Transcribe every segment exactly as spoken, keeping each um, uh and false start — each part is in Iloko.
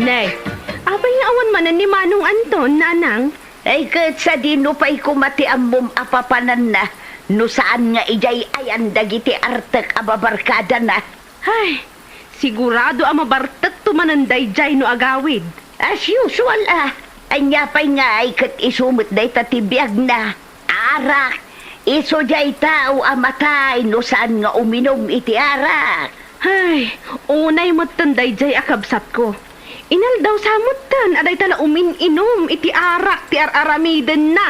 Nay, apay nga awan manen ni Manong Anton, nanang? Ay, ket sadino pay koma ti ammom a papananna no saan nga idiay ayan dagiti artek a babarkadana? Ay, sigurado a mabartekto manen daydiay no agawid. As usual, a. Ania pay ngay ket isu met dayta ti biagna? Arak! Isu diay tao a matay no saan nga uminum iti arak. Ay, unay metten daydiay a kabsatko. Inaldaw sa metten a dayta la umin-inum iti arak ti ar-aramidenna.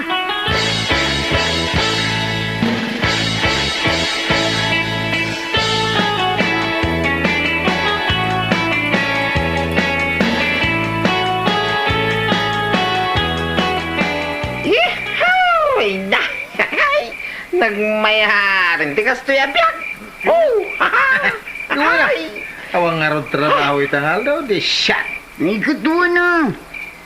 Yehey! Nagmayaren ti kastoy a biag. Oh! Ay! Awan ngarud trabaho ita nga aldaw, di siak. Ay, kaduana.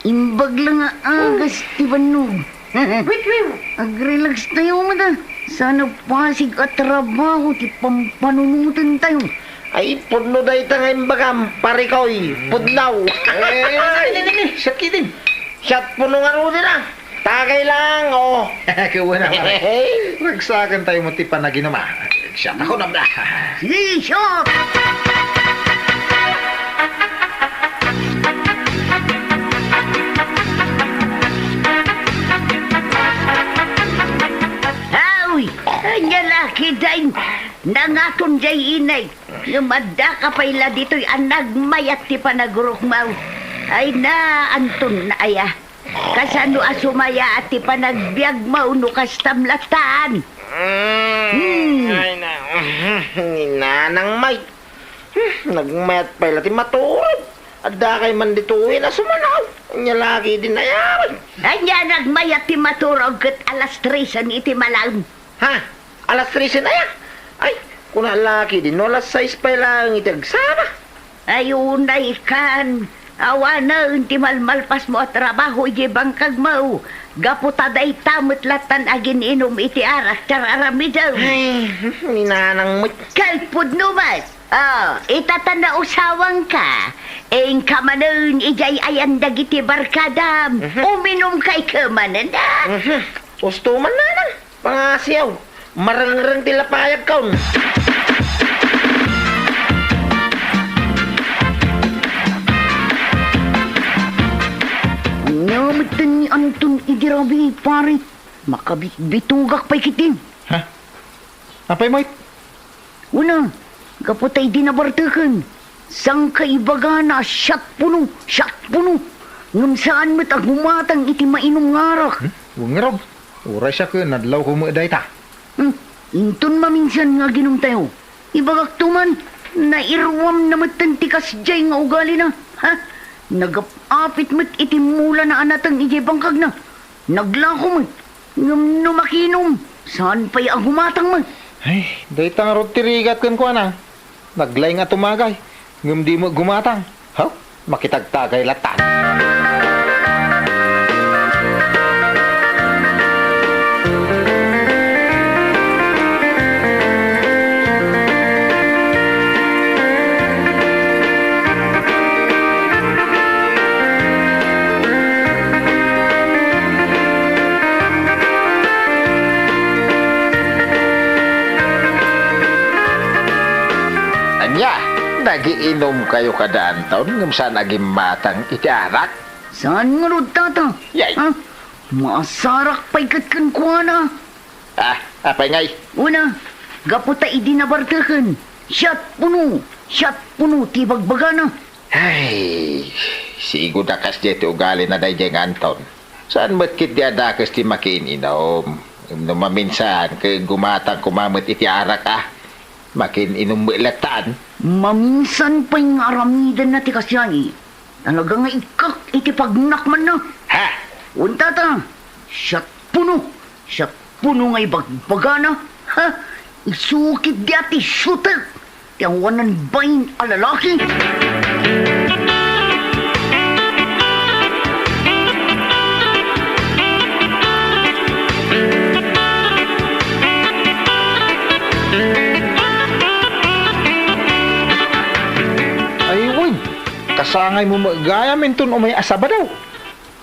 Imbag la nga agas ti bannog. Wiwiw! Agrelax tayo, mada. Sana pasig a trabaho ti pampanunoten tayo. Ay, pudno dayta nga imbagam, parikoy. Pudnaw. Eh, ni, ni, ni, siak idin. Siat puno nga rudi na. Tagay lang, oh. Kawana, pare. Ragsakan tayo mo ti panaginuma. Siya, ako na ba? Sige, siya. Awi, anya laki dain. Nangaton jay inay. Ngem adda ka pay la ditoy a nagmayat ti panagurukmaw. Ay na, Anton na aya. Kasano a sumayaat ti panagbiagmo no kastam lattan? Mm, Hmm. Ay na, ni Nanang May. Hmm, nagmayat pay la ti maturog. Adda kay man ditoy na sumanaw. Anya laki din ayaw. Anya nagmayat ti maturog ket alas tresen iti malaem. Ha? Alas tresen aya? Ay, kuna laki din no alas sais pay laeng iti agsama. Ay, unay kan, awanen ti malmalpasmo a trabaho idiay bangkagmo, gapu ta dayta met lattan agin-inum iti arak ti ar-aramidem. Ay, ni Nanang met. Kalpudno met. Ah, ita ta nausawangka, inka manen idiay ayan dagiti barkadam. Mhm. Uminumka ika manen, ah. Mhm. Usto man, Nanang. Pangasiaw, marengreng ti lapayagkon. Ania metten ni Anton idi rabii, pare? Makabitbitugak pay ketdin. Ha? Apay met? Wen a, gapu ta idi nabarteken, saan ka ibagana a siat puno, siat puno. Ngem saan met a gumatang iti mainum nga arak. Hmm? Wen ngarud, uray siak ket nadlawko met dayta. Hmm, inton maminsan nga aginumtayo, ibagakto man, nairuamna metten ti kasdiay nga ugalina. Ha? Nagap-apit met iti mulana a nateng idiay bangkagna. Naglako met, ngem no makiinum, saan pay a gumatang met. Ay, dayta ngarud ti rigat kenkuana. Naglaing a tumagay, ngem di met gumatang. Haw, makitagtagay latta. Ania, nagiinumkayo kada Anton ngem saan a gimmatang iti arak? Saan ngarud, Tata? Yay. Ha? Maasarak pay ket kenkuana. Ah, apay ngay? Wen a, gapu ta idi nabarteken, siat puno, siat puno ti bagbagana. Ay, sigud a kasdiay ti ugalina daydiay nga Anton. Saan met ketdi a dakes ti makiin-inum. No maminsan, ket gumatang koma met iti arak a. Makiin-inum met lattan. Maminsan pay nga aramidenna ti kasdiay. Talaga nga ikkak iti pagnakmanna. Ha? Wen, Tata, siat puno, siat puno nga ibagbagana. Ha? Isu ketdi a ti siutek ti awanan bain a lalaki. Ay, wen, kas Sangaymo met gayam inton umay a Sabado.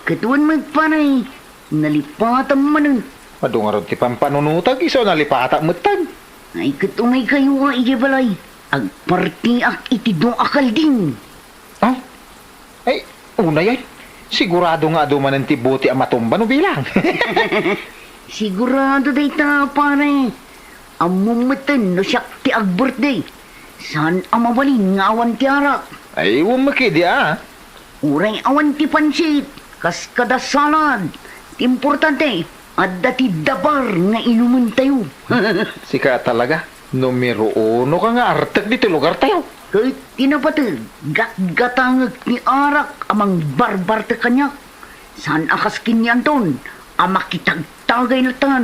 Ket wen met, pare, nalipatam manen. Adu ngarud ti pampanunotag isu a nalipatam metten. Ay, ket umaykayo a idiay balay. Agpartiak iti dua a kalding. Ah? Ay, unay ay. Sigurado nga adu manen ti bote a matumba no bilang. Sigurado dayta, pare. Ammom metten no siak ti ag-birthday. Saan a mabalin nga awan ti arak. Ay, wen met ketdi a. Uray awan ti pansit, kas kada salad. Ti importante, adda ti dabar nga inumentayo. Sika talaga, numero uno ka nga artek ditoy lugartayo. Ket ti napateg, gatgatangek ti arak a mangbarbartek kaniak. Saan a kas ken ni Anton a makitagtagay latta.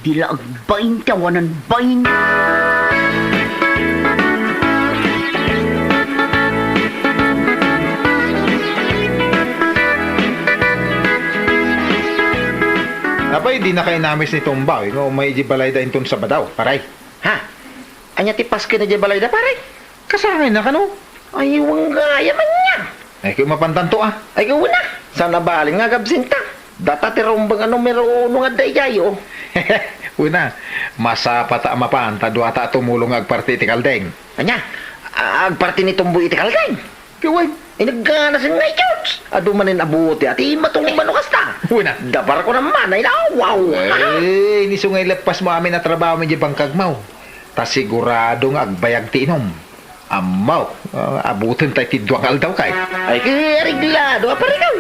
Di la agbain ti awanan bain. Apay, dinaka inamis ni Tumbaw nga umay idiay balayda inton Sabado, paray? Ha? Ania ti pasken idiay balayda, pare? Kasangayna kano? Ay, wen gayam ania. Ay, ket mapantanto a. Ay, ket wen a. Saan a balin nga agabsenta. Data ti rumbeng a numero uno nga adda idiay, o. Wen a, masapata a mapan ta duata a tumulong nga agparti iti kaldeng. Ania? A-, agparti ni Tumboy iti kaldeng? Ket wen. Ay, nagganasen nga iti Diyos. Adu manen a bote a ti matumba no kasta. Wen a. Dabarko naman, ay, nawaw. Ay, isu nga ileppasmo amin a trabahom idiay bangkagmo. Ta sigurado nga agbayag ti inum. Ammo, ah, abutentayo ti dua nga aldaw kay. Ay, ket areglado a, pare, ikaw.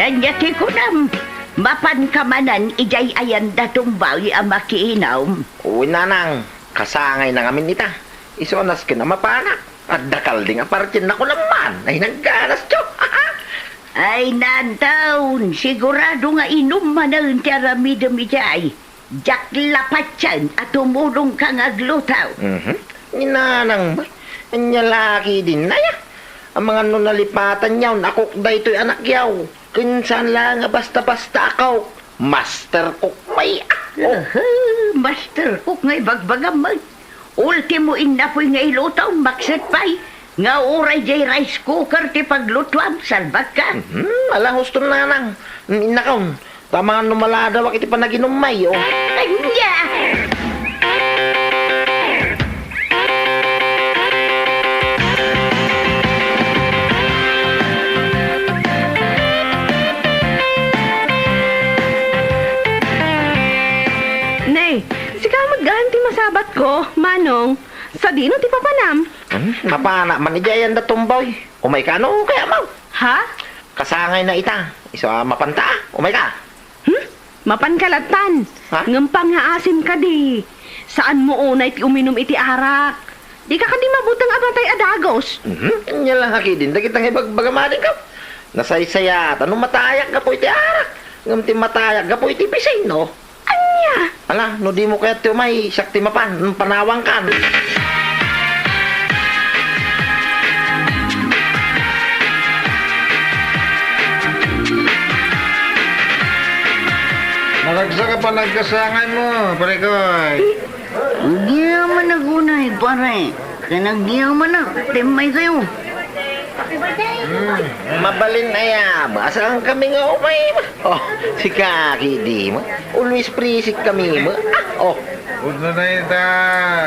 Ania ti kunam, mapanka manen idiay ayan da Tumboy a makiinum? Wen, nanang, kasangayna ngamin ita. Isu a nasken a mapanak. Adda kalding a partienna kunam man. Ay, nagganasyo. Ay, Nanton, sigurado nga inum manen ti aramidem idiay. Diak la patien a tumulongka nga agluto. Mhm. Ni nanang met. Ania la ketdin, aya? Amangan no nalipatanyo, nakok daytoy, anakyo. Ken saan la nga basta-basta a cook. Master cook met. Oh. Aha, master cook nga ibagbagam met. Ultimo innapoy nga iluto, makset pay. Nga uray diay rice cooker ti paglutuam, salbagka. Mhm, ala, husto, nanang. Innakon. Ta amangan no maladawak iti panaginummi, o. Ania? Ne, sika met gayam ti masabatko, Manong. Sadino ti papanam? Hmm, mapanak man idiay ayan da Tumboy. Umayka no kayatmo. Ha? Kasangayna ita. Isu a mapanta. Umayka. Hmm? Mapanka lattan. Ha? Ngem pangngaasim kadi. Saanmo unay ti uminum iti arak. Dika kadi mabuteng a matay a dagus. Mhm. Ania la ketdin dagita nga ibagbagam, adingko. Nasaysayaat a no matayak gapu iti arak. Ngem ti matayak gapu iti pisino. Ania? Ala, no dimo kayat ti umay, siak ti mapan, panawangkan. Naragsak a panagkasangaymo, parekoy. Agyamanak unay, pare. Ken agyamanak, ti ummaykayo. Hmm, mabalin aya, saankami nga umay. Oh, sika ketdi met. Always present kami met. Ah, oh. Pudno na ita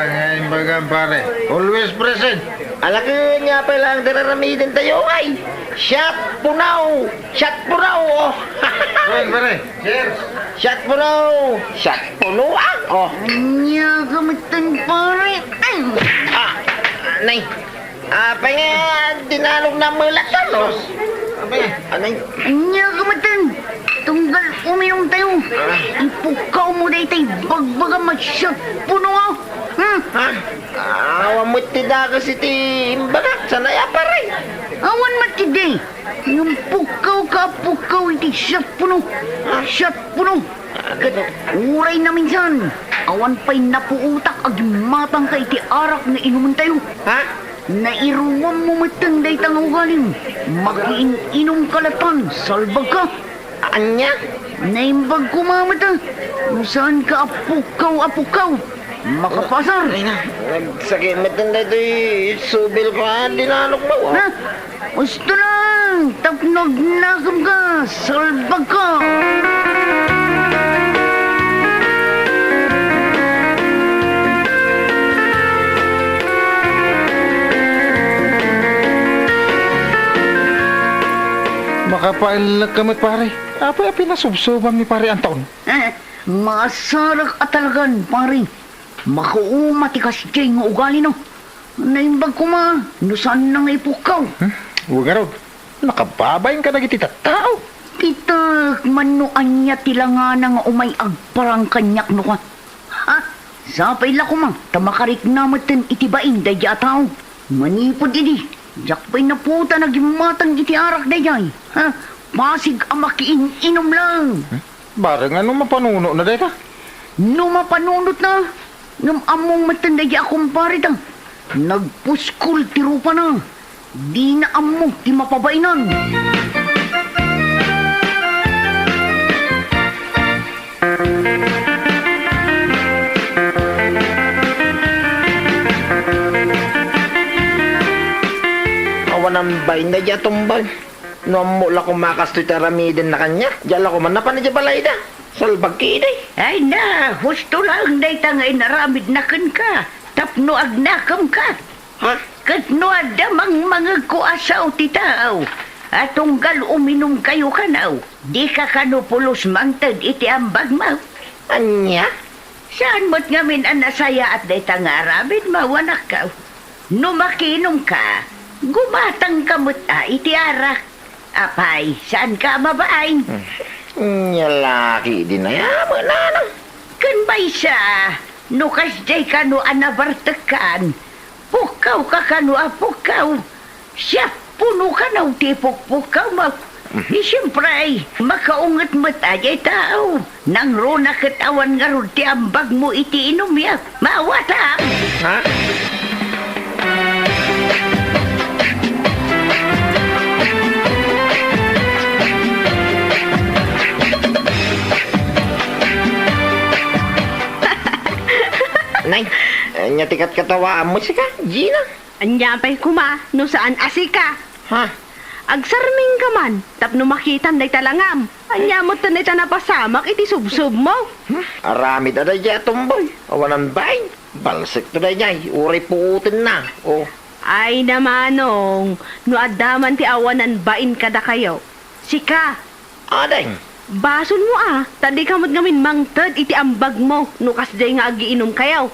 nga imbagam, pare. Always present. Ala, ket ania pay laeng ti raramidentayo, ay. Shot puno! Shot puno, oh. Pare, pare. Cheers. Shot puno! Shot puno, ah, oh. Ania ka metten, pare? Ay! Ah, nay. Apay nga, dinalog na melat ka, no? Apay? Anay? Ania ka metten? Tunggal uminumtayo. Ah. Ipukkawmo daytay bagbagam a shot puno, ah. Hmm? Ha? Awan met ti dakes iti imbagak, saan aya, pare? Awan met idi. Ngem pukkawka a pukkaw iti shot puno. Ah. Shot puno. Ket uray naminsan, awan pay napuotak a gimmatangka iti arak nga inumentayo. Ha? Nairuammo metten dayta nga ugalim. Makiin-inumka latta, salbagka. Ania? Naimbag koma met, ah. No saanka a pukkaw a pukkaw. Makapasar. Ay na, nagsakit metten daytoy subilko, ah, dinanokmo, ah. Ha? Husto lang, tapno agnakemka, salbagka! Makapaellek ka met, pare. Apay a pinasubsobam ni Pare Anton? Eh, masarak a talagan, pare. Makauma ti kasdiay nga ugalina. Naimbag koma no saanna nga ipukkaw. Hmm? Wen ngarud, nakababain kadagiti tattao. Ditak man no ania ti langana nga umay agparang kaniak no kua. Ha? Sapay la koma ta makarikna metten iti bain daydi a tao. Manipud idi, diak pay naputan a gimmatang iti arak daydiay. Ha? Pasig a makiin-inom lang. Hmm? Bareng a no mapanunotna dayta? No mapanunotna, ngem ammom metten daydi a kumpareta. Nagpuskol ti rupana. Dina ammo ti mapabainan. Awanan bain daydi a tumbal. No ammo la koma kastoy ti aramidenna kaniak, diak la koma napan idiay balayda. Salbag ketdi. Ay na, husto laeng dayta nga inaramidna kenka tapno agnakemka. Ha? Ket no adda mangmangegko a sao ti tao a tunggal uminumkayo kano, dika kano pulos mangted iti ambagmo. Ania? Saan met ngamin a nasayaat dayta nga aramidmo, anakko? No makiinumka, gumatangka met a iti arak. Apay, saanka a mabain? Hmm. Nia la ketdi, nanang? Ken maysa, no kasdiay kano a nabartekkan, pukkawka kano a pukkaw. Siak puno kano ti ipukpukkawmo. Mhm. Di siempre, makaunget met a diay tao. Nangruna ket awan ngarud ti ambagmo iti inumyo. Maawatam! Ha? Nay, ania ti katkatawaanmo, sika, Gina? Ania pay koma no saan a sika? Ha? Agsarmingka man tapno makitam dayta langam. Ania metten dayta napasamak iti subsobmo? Hmm? Aramid a daydiay a tumboy. Awanan bain. Balsekto daydiay. Uray puotenna. Oh. Ay na, manong, no adda man ti awanan bain kadakayo. Sika. Ading. Basolmo a, ta dika met ngamin mangted iti ambagmo no kasdiay nga agiinumkayo.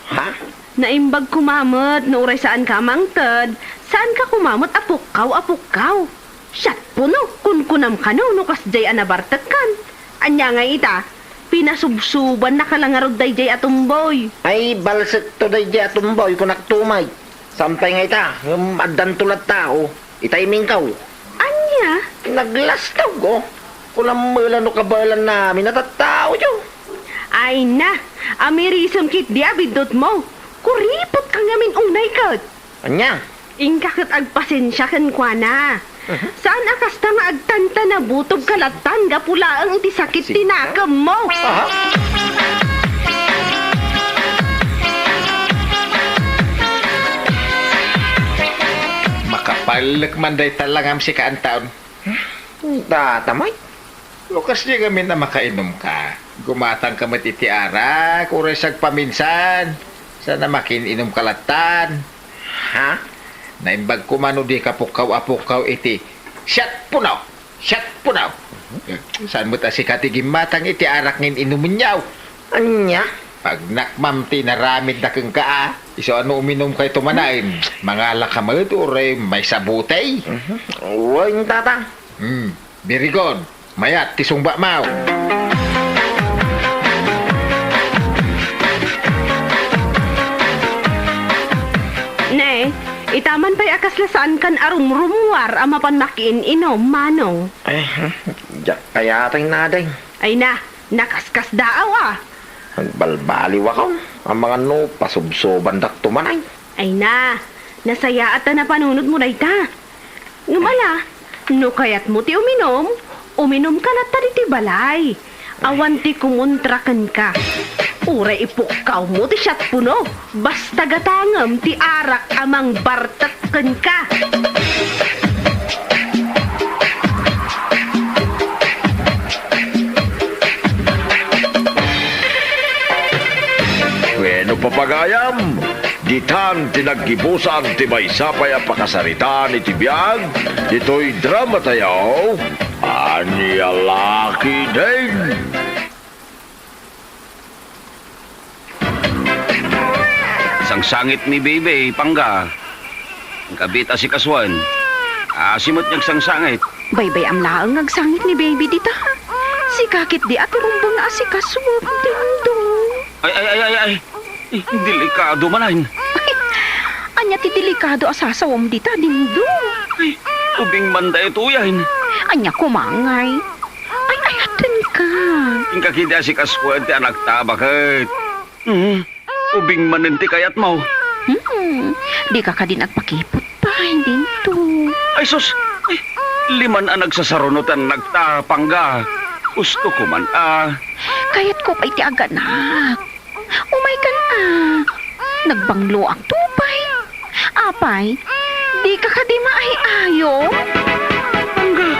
Ha? Naimbag koma met no uray saanka a mangted, saanka koma met a pukkaw a pukkaw. Siat puno, kunkunam kano no kasdiay a nabartekkan. Ania ngay ita, pinasubsobannaka la ngarud daydiay a tumboy. Ay, balsekto daydiay a tumboy, kunak tumay. Saan pay ngay ita, ngem addanto latta, oh. Ita imingkaw. Ania? Naglastog, oh. Kunam met la no kabaelannamin a tattaoyo. Ay na, amirisem ketdi a biddutmo. Kuripotka ngamin unay ket. Ania? Inka ket agpasensia kenkuana. Mhm. Saan a kasta nga agtantanabutob ka lattan gapu laeng iti sakit ti nakemmo. Aha. Makapallek man dayta langam, sika Anton. Tatamay. No kasdiay ngamin a makainumka, gumatangka met iti arak, uray sagpaminsan, saan a makiin-inumka lattan. Ha? Naimbag koma no dika pukkaw a pukkaw iti siat puno! Siat puno! Saan met a sika ti gimmatang iti arak nga in-inumenyo? Ania? Pagnakmam ti inaramidna kenka a, isu a no uminumkayto manen, mangalaka met uray maysa butey? Mhm. Wen, tata. Hmm, very good. Mayat ti sungbam. Ne, ita man pay a kasla saankan a rumrumuar a mapan makiin-inum, manong. Eh, diak kayatay nadeng. Ay na, nakaskasdaaw a. Agbalbaliwakon, amangan no pasubsobandakto man ay. Ay na, Nasayaat ta napanunotmo dayta. Ngem ala, no kayatmo ti uminum, uminumka latta ditoy balay. Awan ti kumontra kenka. Uray ipukkawmo ti siatpuno, basta gatangem ti arak a mangbartek kenka. Wenno, papagayam, ditan ti naggibusan ti maysa pay a pakasaritaan iti biag ditoy dramatayo. Ania la ketdin? Sangsangit ni Baby, Pangga. Inkabit a sikasuan. Asi met nga agsangsangit. Baybay-am laeng nga agsangit ni Baby dita. Sika ketdi a ti rumbeng nga asikasuak, Dindo. Ay, ay, ay, ay, ay. Eh, delikado manen. Ay, ania ti delikado a sasawam dita, Dindo? Ay, ubing man daytoyen. Ania koma ngay? Ay, ay, atenka. Inka ketdi a sikasuan ti anakta, baket. Hmm. Ubing manen ti kayatmo. Hmm, dika kadin agpakiput pay, Dindo. Ay, sus! Ay, liman a nagsasaruno ti annakta, Pangga. Husto ko man, a. Kayatko pay ti aganak. Umaykan, a. Nagbangloakto pay. Apay, dika kadi maay-ayo? Pangga.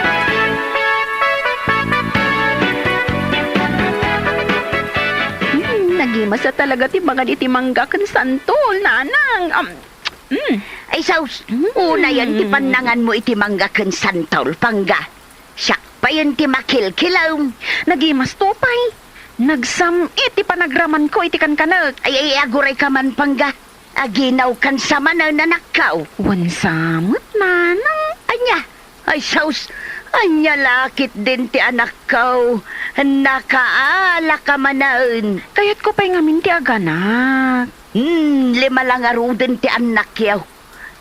Hmm, nagimasa talaga ti mangan iti mangga ken santol, nanang. Am, mm. Ay, sus! Mm. Unayen ti pannanganmo iti mangga ken santol, Pangga. Siak payen ti makilkilem. Nagimasto pay. Nagsam-it ti panagramanko iti kankanek. Ay, ay, agurayka man, Pangga. Aginawkan sa manen, anakko. Wen sa met, nanang. Ania? Ay, sus! Ania la ketdin ti anakko? Nakaalaka manen. Kayatko pay ngamin ti aganak. Hmm, lima la ngaruden ti annakyo.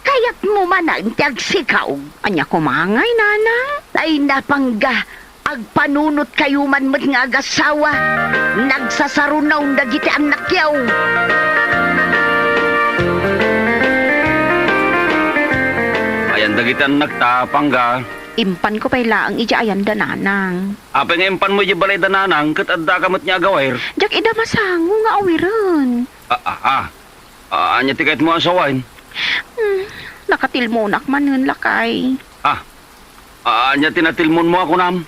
Kayatmo manen ti agsikaw. Ania koma ngay, nanang? Ay, na, Pangga, agpanunotkayo man met nga agasawa. Nagsasaruno dagiti annakyo. Ayan dagiti annakta, Pangga. Impanko pay laeng idiay ayanda, nanang. Apay nga impanmo idiay balayda, nanang, ket addaka met nga agawer? Diak ida masango nga awiren. Ah, ah, ah. Ah, ania ti kayatmo a sawen? Hmm, nakatilmonak manen, lakay. Ah, ah, ania ti natilmonmo a kunam?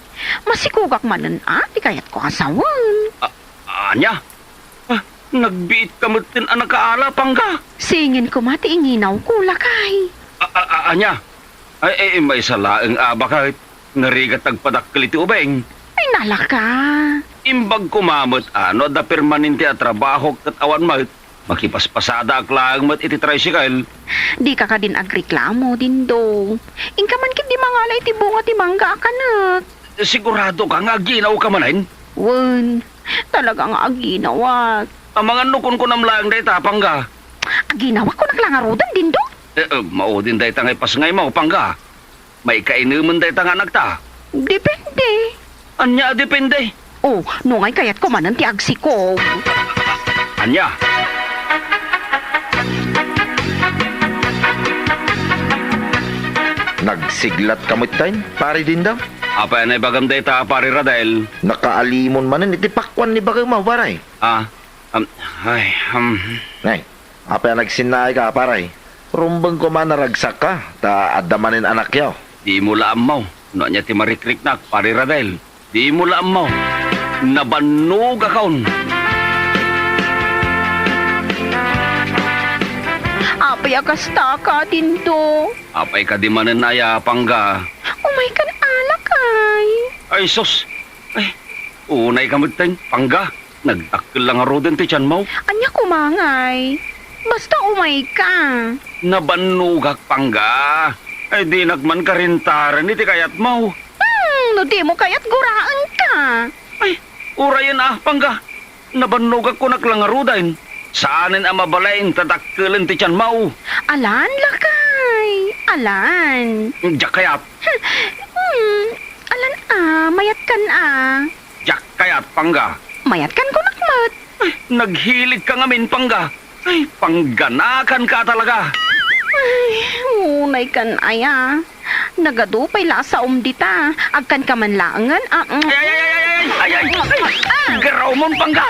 Masikogak manen a ti kayatko a sawen. Ah, ania? Ah, nagbiitka met ken a nakaala, Pangga. Singin koma ti inginawko, lakay. Ah, ah, ah, ania? Ay, ay, maysa laeng a baket. Narigat agpadakkel iti ubing. Ay, nalaka. Imbag koma met a no adda permanente a trabahok ket awan met, makipaspasadaak laeng met iti tricycle. Dika kadin agreklamo, Dindo. Inka man ketdi mangala iti bunga ti mangga a kanek. Siguradoka nga aginawka manen? Wen, talaga nga aginawak. Amangan no kunkunam laeng dayta, Pangga. Aginawak, kunak la ngaruden, Dindo. Eh, eh, maudin dayta nga ipasngaymo, Pangga. Maikainemen dayta nga anakta? Depende. Ania a depende? Oh, no ngay kayatko manen ti agsiko. Ania? Nagsiglatka metten, Pare Dindo? Apay a naibagam dayta, Pare Radel? Nakaalimon manen iti pakuan ni bagemo, pare. Ah, um, ay, um. Nay, apay a nagsinnaayka, pare? Rumbeng koma naragsakka, ta adda manen anakyo. Dimo la ammo no ania ti marikriknak, Pare Radel. Dimo la ammo. Nabannogakon. Apay a kastaka, Dindo? Apay kadi manen aya, Pangga? Umaykan a, lakay. Ay, sus! Ay, unayka metten, Pangga. Nagdakkel la ngaruden ti tianmo. Ania koma ngay? Basta umayka. Nabannogak, Pangga. Ay, dinak man karintaren iti kayatmo. Hmm, no dimo kayat, guraenka. Ay, urayen a, Pangga. Nabannogak, kunak la ngaruden. Saanen a mabalin ta dakkelen ti tianmo. Alan, lakay. Alan. Diak kayat. Hmm, alan a, mayatkan a. Diak kayat, Pangga. Mayatkan kunak met. Ay, naghiligka ngamin, Pangga. Ay, pangganakanka talaga. Ay, unay kan aya. Nagadu pay la a saom dita. Agkanka man laengen, a, mm. Ay, ay, ay, ay, ay, ay, ay, ay, ay, ay. Ah! Garawmon, Pangga!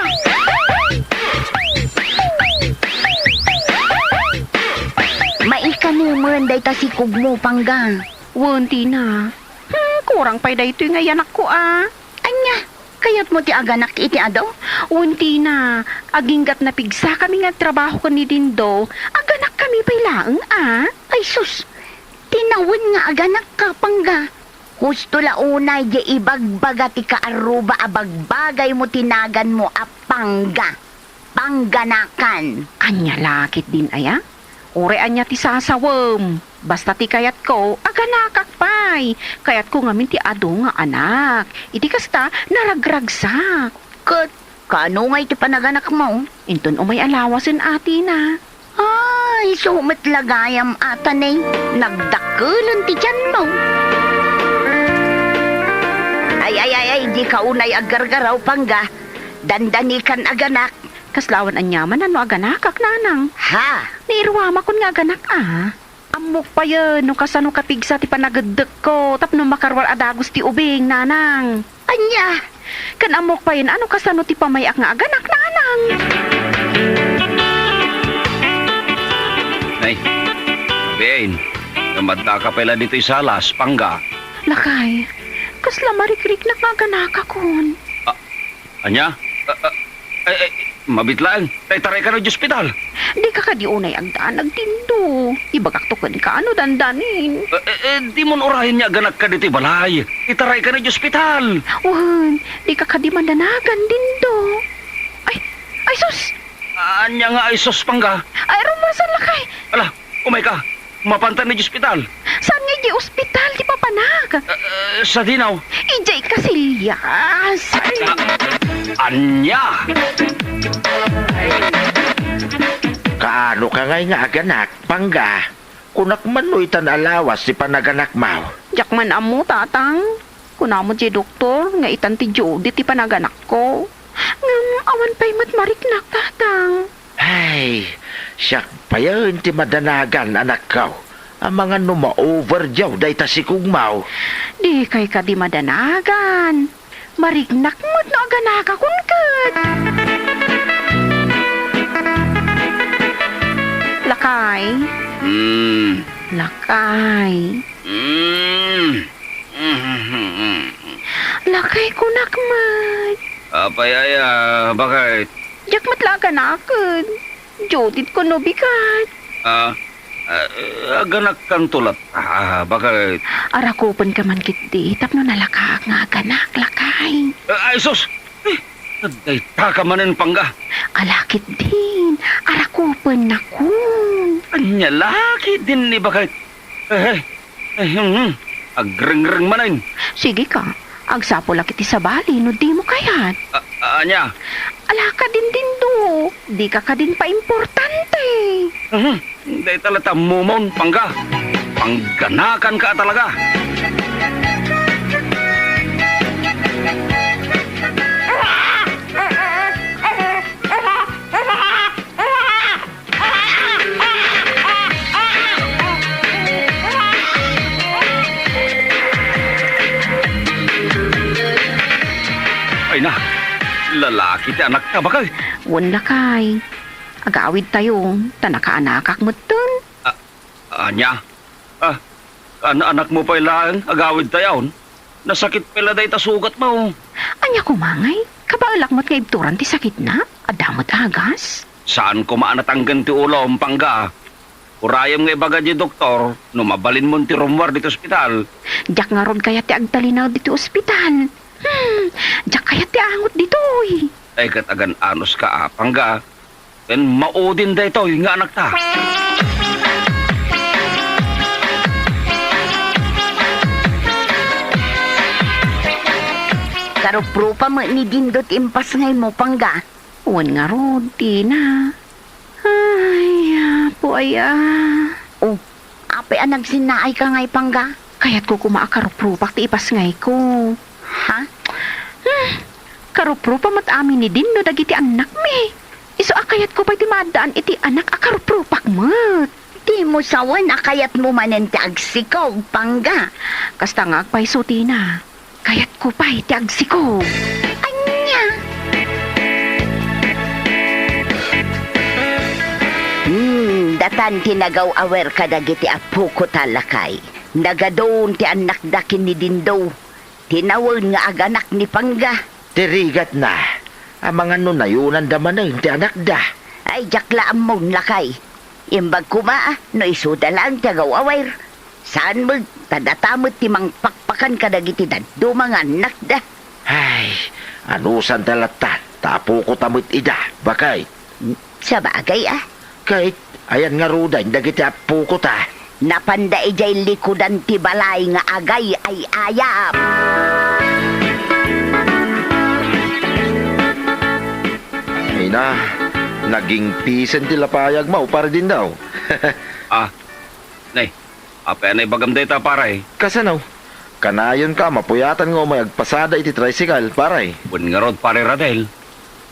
Maikanemen dayta sikogmo, Pangga. Wen, Tina. Hmm, kurang pay daytoy nga iyanakko, a. Ania? Kayatmo ti aganak iti adu? Wen, Tina, aginggat napigsakami nga agtrabaho ken ni Dindo, aganakkami pay laeng, a? Ay sus, ti nawen nga aganakka, Pangga. Husto la unay diay ibagbaga ti kaarruba a bagbagaymo ti naganmo a Pangga. Pangganakan. Ania la ketdin aya? Uray ania ti sasawem. Basta ti kayatko, aganakak pay. Kayatko ngamin ti adu nga anak. Iti kasta, naragragsak. Ket kaano ngay ti panaganakmo? Inton umay a lawasen, a Tina. Ay, isu met la gayam, a Tina, nagdakkelen ti tianmo. Ay, ay, ay, ay, dika unay aggargaraw, Pangga. Dandanikan aganak. Kasla awan aniaman no aganakak, nanang. Ha? Ni Irwamakon nga aganak, a. Ammok payen no kasano kapigsa ti panageddekko tapno makaruar a dagus ti ubing, nanang. Ania? Ken ammok payen a no kasano ti pamay-ak nga aganak, nanang. Ay, Bien, kamadda ka pay la ditoy salas, Pangga. Lakay, kasla marikriknak nga aganakakon. Ah, Ania? Ah, ah, ay, ay, mabit laeng. Tay, itaray ka no diay ospital. Dika kadi unay agdanag, Dindo. Ibagakto kenka no dandanin. Eh, eh, eh, dimon urayen nga aganakka ditoy balay. Itaray ka no diay ospital. Wen, dika kadi madanagan, Dindo. Ay, ay sus! Ania nga ay sus, Pangga? Ay, rumbasa, lakay. Ala, umayka. Mapanka no diay ospital. Saan nga idiay ospital ti papanak? Eh, eh, sadino? Idiay Casillas. Ah, ania? Kaano ka ngay nga aganak, Pangga? Kunak man no itan a lawas ti panaganakmo. Diak man ammo, Tatang. Kunana met diay doktor nga itan ti Judith ti panaganakko. Ngem awan pay met mariknak, Tatang. Ay, siak payen ti madanagan, anakko. Amangan no ma-over diay dayta sikogmo. Dikay kadi madanagan. Mariknak met no aganakakon ket. Lakay. Mm. Lakay. Mm. Lakay, kunak met. Apay aya, baket? Diak met la aganaken. Judith kuno, bigat. Ah, ah, aganakkanto latta, baket? Arakupenka man ketdi tapno nalakaak nga aganak, lakay. Ah, ay, sus! Eh, dayta ka manen, Pangga. Ala ketdin, arakupennakon. Ania la ketdin ni baket? Eh, eh, eh, hmm, hmm. Agrengreng manen. Sige ka, agsapulak iti sabali no dimo kayat. A-, ania? Ala kadin, Dindo, dika kadin paimportante. Mhm. Dayta latta ammomon, Pangga. Pangganakanka a talaga. Ay na, lalaki ti anakta, baket? Wen, lakay. Agawidtayo, ta nakaanakak metten. A-, ania? Ah, an-, anakmo pay laeng, agawidtayon? Nasakit pay la dayta sugatmo. Ania koma ngay? Kabaelak met nga ibturan ti sakitna? Adda met agas? Saan koma a natanggen ti ulom, Pangga. Urayem nga ibaga diay doktor no mabalinmon ti rummuar ditoy ospital. Diak ngarud kayat ti agtalinaed ditoy ospital. Hmm, diak kayat ti angot ditoy. Ay, ket agan-anuska a, Pangga. Ken maudin daytoy nga anakta. Karuprupa met ni Dindo ti impasngaymo, Pangga. Wen ngarud, Tina. Ay, Apo aya. Oh, apay a nagsinnaayka ngay, Pangga? Kayatko koma a karuprupak ti ipasngayko. Ha? Hmm, karuprupa met amin ni Dindo dagiti annakmi. Isu a kayatko pay ti maaddaan iti anak a karuprupak met. Dimo sawen a kayatmo manen ti agsikog, Pangga. Kasta nga agpayso, Tina. Kayatko pay ti agsikog. Ania? Hmm, datan ti nagaw-awer kadagiti apoko ta, lakay. Nagadun ti annakda ken ni Dindo. Tinawen nga aganak ni Pangga. Ti rigatna, amangan no nayunanda manen ti anakda. Ay, diak la ammon, lakay. Imbag koma, no isuda laeng ti agaw-awer. Saan met, ta data met ti mangpakpakan kadagiti dadduma nga annakda. Ay, anusanta latta, ta apokota met ida, baket. Sabagay, a. Ket ayan ngaruden dagiti apokota? Napanda idiay likudan ti balay nga agay-ay-ayam. Ay na, nagingpisen ti lapayagmo, Pare Dindo. Ah, nay, apay a naibagam dayta, pare? Kasano? Kanayonka a mapuyatan nga umay agpasada iti tricycle, pare. Wen ngarud, Pare Radel.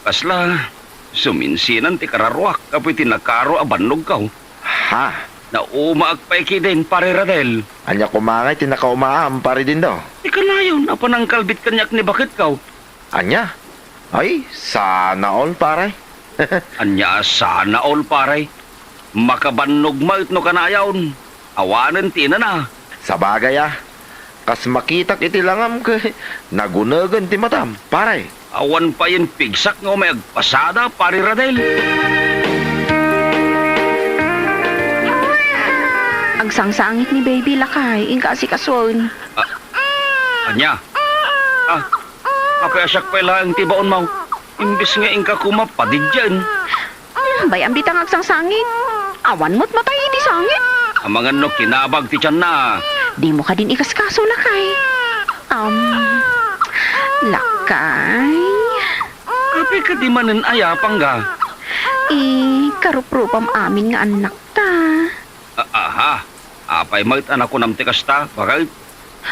Kasla, suminsinan ti kararuak gapu iti nakaro a bannogko. Ha? Naumaak pay ketdin, Pare Radel. Ania koma ngay ti nakaumaam, Pare Dindo? Ti kanayon a panangkalbit kaniak ni baketko. Ania? Ay, sana all, pare. Ania a sana all, pare? Makabannog met no kanayon. Awanen ti inana. Sabagay a, kas makitak iti langam ket nagunegen ti matam, pare. Awan payen pigsak nga umay agpasada, Pare Radel. Agsangsangit ni Baby, lakay, inka asikasuen. A-, ania? Ah, apay a siak pay laeng ti baonmo? Imbes nga inka koma padiddien. Hmm, bay-am dita nga agsangsangit. Awan met matay iti sangit. Amangan no kinabag ti tianna. Dimo kadin ikaskaso, lakay. Am, lakay. Apay kadi manen aya, Pangga? Eh, karuprupam amin nga annakta. A-, aha. Apay met a nakunam ti kasta, baket?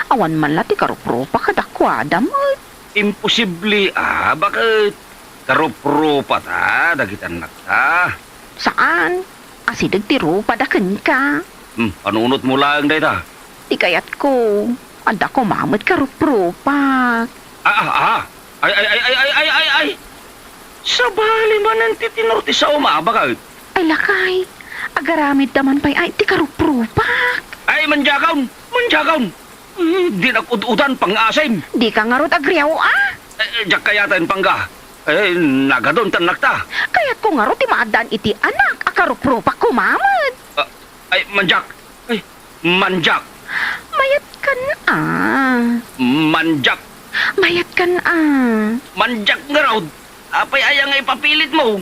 Awan man la ti karuprupa kadakuada met. Imposible a, baket? Karuprupata dagiti annakta. Saan. Asideg ti rupada kenka. Hmm, panunotmo laeng dayta. Ti kayatko, adda koma met karuprupak. Ah, ah, ah. Ay, ay, ay, ay, ay, ay, ay, ay. Sabali manen ti tenor ti saom a, baket? Ay, lakay, agaramidda man pay ay ti karuprupak. Ay, mandiakon! Mandiakon! Eh, dinak ud-udan, pangaasim. Dika ngarud agriaw a? Eh, eh, diak kayaten, Pangga. Eh, nagadun ti annakta. Kayatko ngarud ti maaddaan iti anak a karuprupak koma met. Ah, ay, mandiak. Ay, mandiak. Mayatkan a. Mandiak. Mayatkan a. Mandiak ngarud. Apay aya nga ipapilitmo?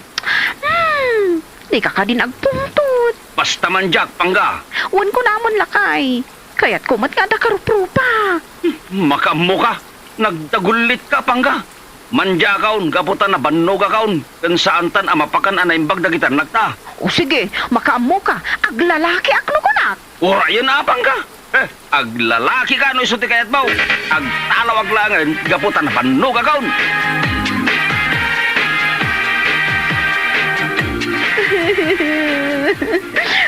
Hmm, dika kadin agpungtot. Basta mandiak, Pangga. Wen kunamon, lakay. Kayatko met nga adda karuprupak. Hmm, makaammoka. Nagdagullitka, Pangga. Mandiakon gapu ta nabannogakon ken saantan a mapakan a naimbag dagiti annakta. O sige, makaammoka, aglalakiak no kunak. Urayen a, Pangga. Eh, aglalakika no isu ti kayatmo. Agtalawak laengen gapu ta nabannogakon.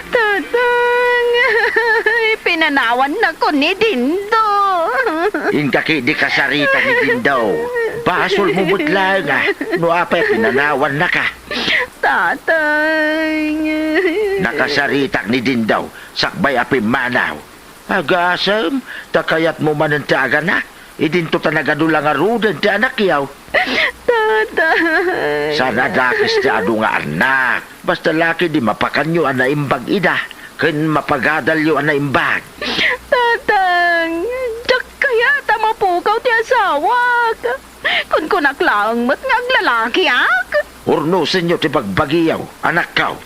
Tatang, pinanawannakon ni Dindo. Inka ketdi kasarita ni Dindo. Basolmo met laeng a no apay a pinanawannaka. Tatang. Nakasaritak ni Dindo sakbay a pimmanaw. Agasem, ta kayatmo manen ti aganak. Idinto ta nagadu la ngaruden ti anakyo. Tatay. Saan a dakes ti adu nga annak. Basta la ketdi mapakanyo a naimbag ida, ken mapagadalyo a naimbag. Tatang, diak kayat a mapukaw ti asawak. Kunkunak laeng met nga aglalakiak. Urnosenyo ti bagbagiyo, anakko.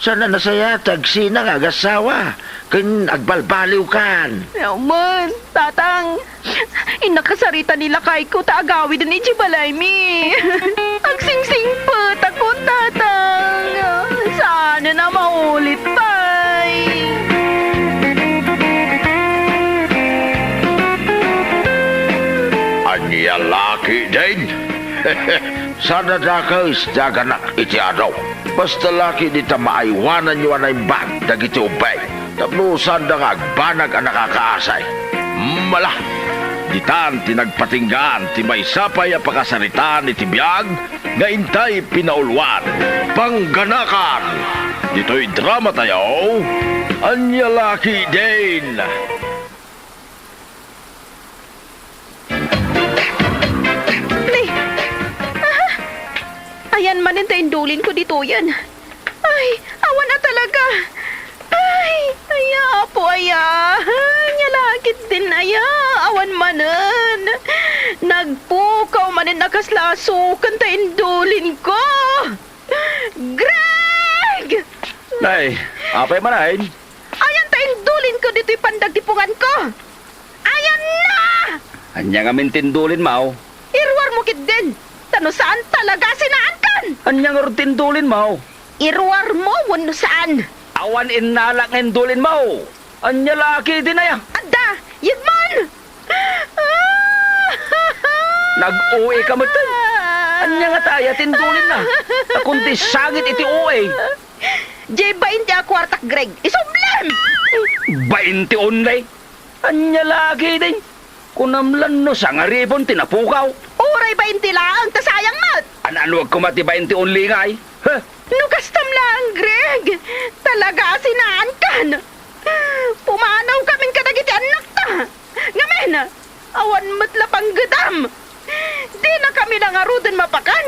Saan a nasayaat ti agsina nga agassawa ken agbalbaliwkan. Amen, Tatang. Innak kasarita ni lakayko ta agawiden idiay balaymi. Agsingsingpetakon, Tatang. Saanen a maulit pay. Ania la ketdin? Saan a dakes ti aganak iti adu. Basta la ketdi ta maaywananyo a naimbag dagiti ubbing tapno saanda nga agbanag a nakakaasay. Mala, ditan ti nagpatinggaan ti maysa pay a pakasaritaan iti biag nga intay pinauluan. Pangganakan! Ditoy dramatayo, Ania La Ketdin! Ni, aha! Ayan manen ta indulinko ditoyen. Ay, awan a talaga. Ay, aya, Apo, aya. Ania La Ketdin, aya. Awan manen. Nagpukaw manen a kasla asukan ta indulinko. Greg! Nay, apay manen? Ayan ta indulinko ditoy pandag ti punganko. Ayan na! Ania ngamin ti indulinmo? Iruarmo ketdin, ta no saan talaga a sinaankan! Ania ngarud ti indulinmo? Iruarmo wenno saan? Awan innalak nga indulinmo. Ania La Ketdin, aya? Adda, yegmon! Nag-O A ka met. Ania ngata aya ti indulinna? Ta kundi sangit iti O A. Diay bainte a kuartak, Greg. Isublem! Bainte only? Ania La Ketdin? Kunam la no sangaripon ti napukaw. Uray bainte laeng ta sayang met. An-anuek koma ti bainte only ngay? Huh? No kastam laeng, Greg, talaga a sinaankan. Pumanawkamin kadagiti annakta. Ngamin, awan met la panggedam. Dinakami la ngaruden mapakan.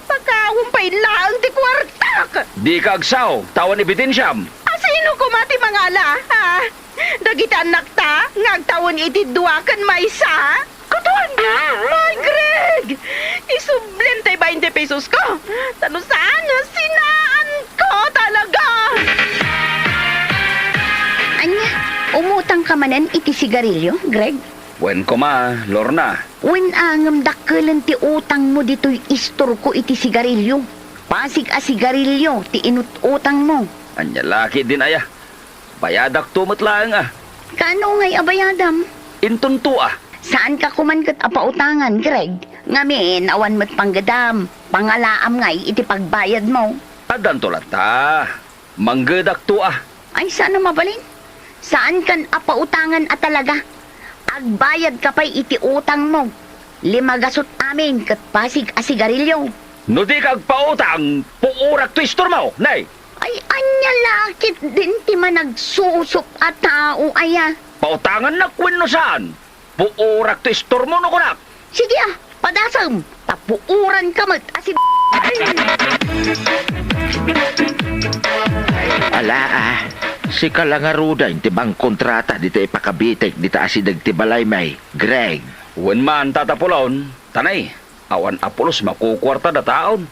Pakaawem pay laeng ti kuartak. Dika agsao, ta awan ebidensiam. A sino koma ti mangala, ha? Dagiti annakta nga agtawen iti dua ken maysa? Katuan! Ay, Greg! Isublem tay bainte pesosko! Ta no saan, sinaanko talaga! Ania, umutangka manen iti sigarilio, Greg? Wen koma, Lorna. Wen a, ngem dakkelen ti utangmo ditoy istorko iti sigarilio. Pasig a sigarilio ti inut-utangmo. Ania La Ketdin, aya? Bayadakto met laeng a. Kaano ngay a bayadam? Intonto a. Saanka koman ket a pautangan, Greg. Ngamin, awan met panggedam. Pangalaam ngay iti pagbayadmo. Addanto latta. Manggedakto a. Ay, saan a mabalin? Saankan a pautangan a talaga. Agbayadka pay iti utangmo. Lima gasut amin ket pasig a sigarilio. No dika agpautang, puorak to istormo, nay! Ay, ania la ketdin ti managsusup a tao aya? Pautangannak wenno saan? Puorak to istormo no kunak. Sige a, padasem, ta puoranka met a si... Ala a, sika la ngaruden ti mangkontrata dita ipakabitek dita asideg ti balaymi, Greg. Wen man, Tata Pulon, ta nay, awan a pulos makukuarta dataon.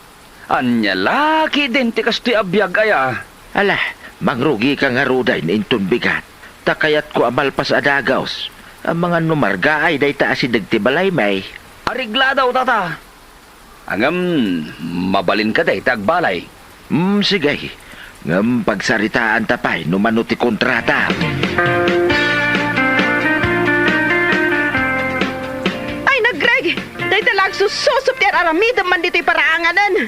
Ania la ketdin ti kastoy a biag aya? Ala, mangrugika ngaruden inton bigat, ta kayatko a malpas a dagus. Amangan no margaay dayta asideg ti balaymi. Areglado, Tata. Ngem, mabalinka dayta agbalay. Hmm, sige. Ngem pagsaritaanta pay no mano ti kontrata. Ay, Greg! Dayta la agsususup ti ar-aramidem man ditoy paraanganen.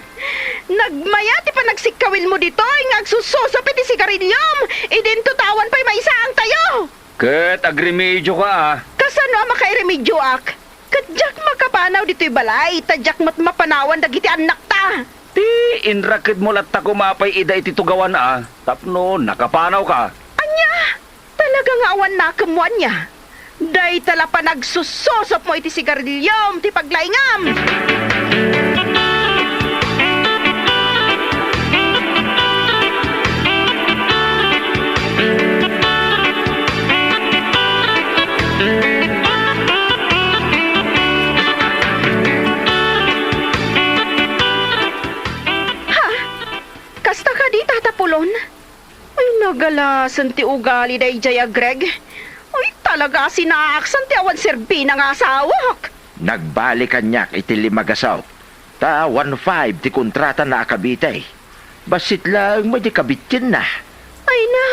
Nagmaya ti panagsikkawilmo ditoy nga agsususup iti sigariliom, idinto ta awan pay maisaangtayo. Ket agremedioka a. Kasano a makairemedioak? Ket diak makapanaw ditoy balay, ta diak met mapanawan dagiti annakta. Ti inrakedmo latta koma pay ida iti tugawan a, tapno nakapanawka. Ania? Talaga nga awan nakemmo ania? Dayta la panagsusosopmo iti sigariliom ti paglaingam! Ha? Kasta kadi, Tata Pulon? Ay, nagalasen ti ugali daydiay a Greg. Ay, talaga a sinaaksan ti awan serbina nga asawak. Nagbali kaniak iti lima gasut, ta one five ti kontratana a kabiti. Bassit laeng met ti kabitienna. Ay na,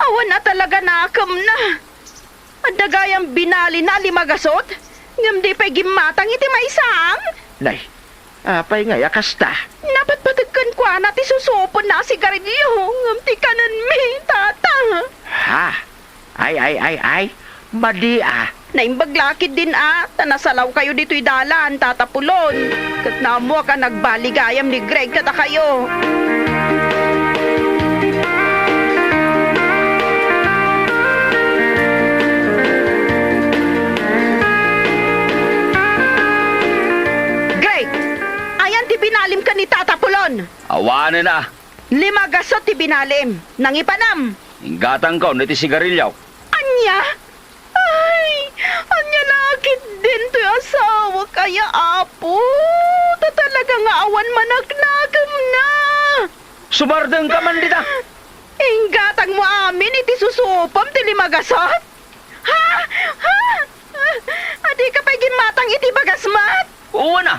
awan a talaga nakemna. Adda gayam binalina a lima gasut, ngem di pay gimmatang iti maysaang. Nay, Apay ngay a kasta? Napatpateg kenkuana ti susupenna a sigarilio, ngem ti kanenmi, Tata. Ha? Ay, ay, ay, ay. Madi a. Naimbag la ketdin a, ta nasalawkayo ditoy dalan, Tata Pulon. Ket naammoak a nagbaligayam ni Greg kadakayo. Greg, ayan ti binalim ken ni Tata Pulon? Awanen a. Lima gasut ti binalim. Nangipanam. Inggatangkon iti sigarilio. Ania? Ay, ania la ketdin toy asawak aya, Apo? Ta talaga nga awan manaknakemna. Sumardengka man dita. Inggatangmo amin iti susupem ti lima gasut? Ha? Ha? A, dika pay gimmatang iti bagas met? Wen a.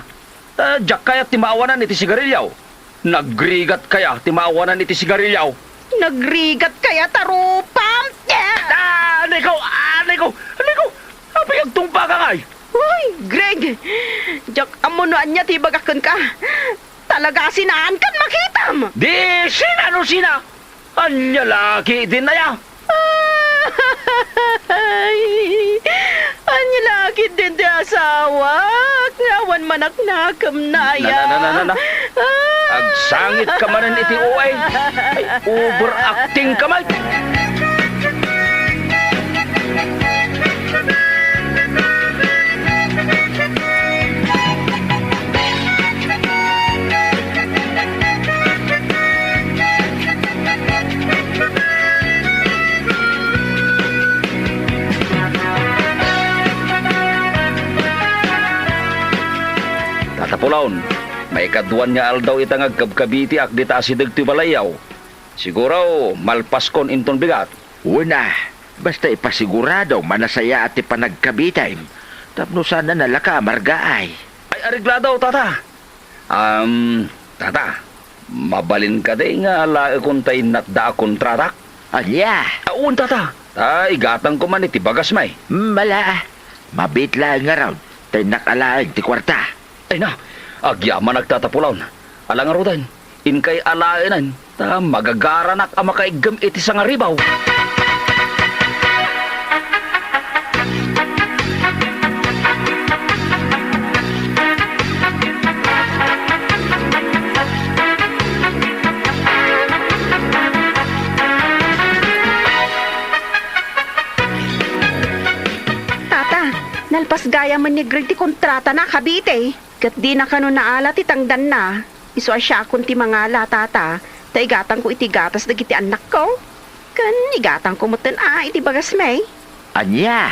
Ta diak kayat ti maawanan iti sigarilio. Nagrigat kaya ti maawanan iti sigarilio. Nagrigat kaya ta rupam? Ah, anay ko! Anay ko! Anay ko! Apay agtungpaka ngay? Uy, Greg! Diak ammo no ania ti ibagak kenka. Talaga a sinaankan makitam! Di sina no sina? Ania la ketdin aya? Ay, ania la ketdin ti asawak nga awan manaknakemna aya? Na, na, na, na, na, na. Ah! Agsangitka manen iti uway. Ay, overacting ka, Mike. Tata Pulon, maikadua nga aldaw ita nga agkabkabitiak dita asideg ti balayyo. Siguro, malpaskon inton bigat. Wen a, basta ipasigurado, manasayaat ti panagkabitem, tapno saan a nalaka a margaay. Ay, areglado, Tata. Am, Tata, mabalin kadi nga alaekon ta innatda a kontratak? Ania? Awan, Tata. Ta igatangko man iti bagasmi. Mala, mabiit laeng ngarud, ta innak alaen ti kuarta. Ay na, agyamanak, Tata Pulon. Ala ngaruden, inkay alaenen, ta magagaranak a makaiggem iti sangaribaw. Tata, nalpas gayamen ni Greg ti kontratana a kabite. Ket dina kano naala ti tangdanna. Isu a siakon ti mangala, Tata, ta igatangko iti gatas dagiti annakko. Ken igatangko metten a iti bagasmi. Ania?